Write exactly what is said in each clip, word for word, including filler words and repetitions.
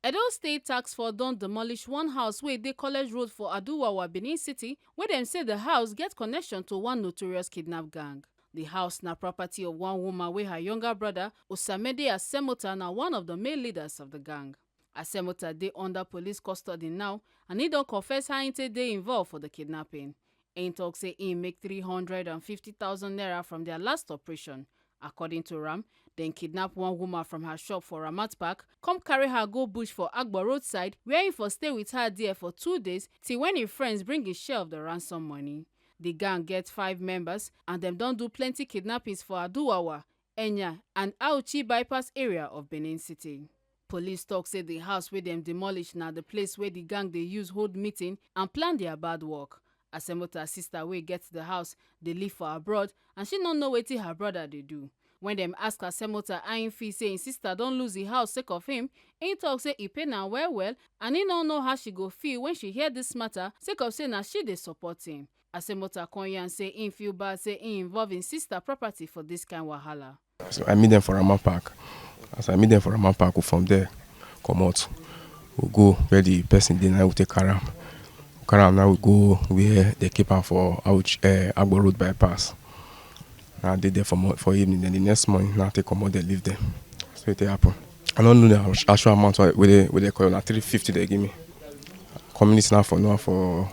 Edo State Task Force don demolish one house wey dey College Road for Aduwawa, Benin City, wey dem say the house get connection to one notorious kidnap gang. The house na property of one woman wey her younger brother, Osamede Asemota, na one of the main leaders of the gang. Asemota dey under police custody now, and he don confess how he take dey involved for the kidnapping. He talk say he make three hundred and fifty thousand naira from their last operation. According to Ram, dem kidnap one woman from her shop for Ramat Park, come carry her go bush for Agbo roadside, where he for stay with her there for two days till when him friends bring his share of the ransom money. The gang get five members, and dem don do plenty kidnappings for Aduwawa, Enya, and Auchi bypass area of Benin City. Police talk say the house wey dem demolish na the place wey the gang dey use hold meeting and plan their bad work. Asemota sister wey get the house dey live for abroad, and she no know wetin her brother dey do. When dem ask Asemota how im feel say im sister don lose the house sake of him, im talk say e pain am well well, and im no know how she go feel when she hear this matter sake of say na she dey support him. Asemota come yarn say im feel bad say im involve im sister property for this kind wahala. So I meet them for Rama Park. As I meet them for Rama Park, we from there comot. We go where the person dey, now we take carry am. Carry am, now we go where they keep am for Auchi, uh, Agbo Road bypass. Now I dey there for mo- for evening. Then the next morning, now take comot, they leave them. So it happen. I don't know the act- actual amount wey wey they wey they call na three fifty they give me. Community now for now for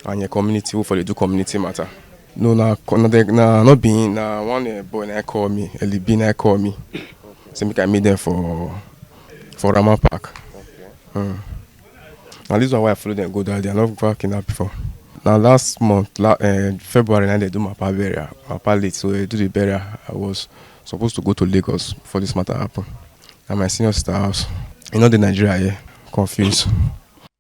and your community who for dey do community matter. No, na co- na the- na not being na one uh, boy na call me, Eli B na call me. Say make I meet them for for Rama Park. Mm. Now this one why I follow them go that day. I never kidnap before. Now last month, la, uh, February, now they do my pa burial. My pa late, so they do the burial. I was supposed to go to Lagos before this matter happen. And my senior sister house, you know the Nigeria here, confused.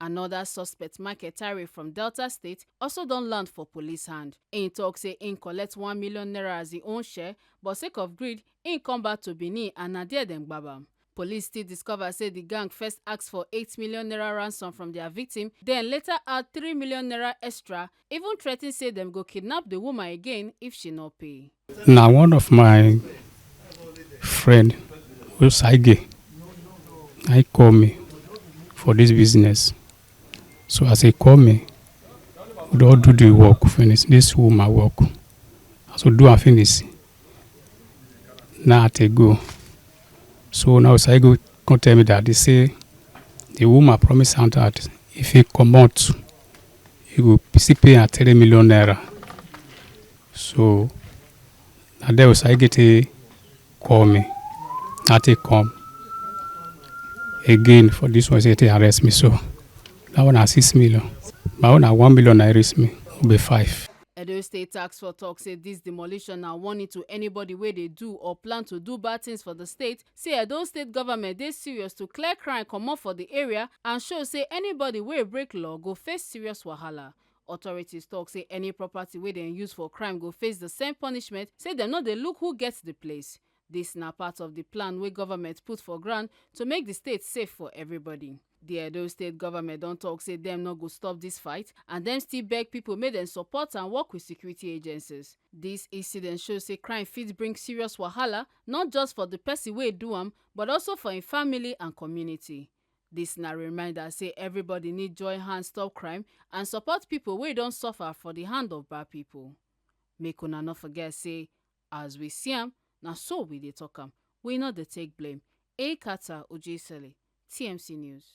Another suspect, Michael Tare from Delta State, also don land for police hand. Im talk say im collect one million naira as im own share, but sake of greed, im come back to Benin and na there dem gbab am. Police still discover say the gang first ask for eight million naira ransom from their victim, then later add three million naira extra, even threaten say dem go kidnap the woman again if she no pay. Na one of my friend, Osaige, I call me for this business. So as he call me, we don do the work finish. This woman work. As we do am finish, now I take go. So now Osaige come tell me that they say the woman promise am that if he comot, he go still pay am three million naira. So na there Osaige take call me. Na take come again for this one say take arrest me. So that one na six million. My own na one million na arrest me. Will be five. Edo State Task Force talk say this demolition na warning to anybody wey dey do or plan to do bad things for the state. Say Edo State government dey serious to clear crime comot for the area and show say anybody wey break law go face serious wahala. Authorities talk say any property wey dem use for crime go face the same punishment, say dem no dey look who get the place. This na part of the plan wey government put for ground to make the state safe for everybody. The Edo State government don talk say dem no go stop this fight, and dem still beg people make dem support and work with security agencies. This incident show say crime fit bring serious wahala, not just for the person wey do am, but also for im family and community. This na reminder say everybody need join hand stop crime and support people wey don suffer for the hand of bad people. Make una no forget say, as we see am, na so we dey talk am. We no dey take blame. A Carter Ojesele, T M C News.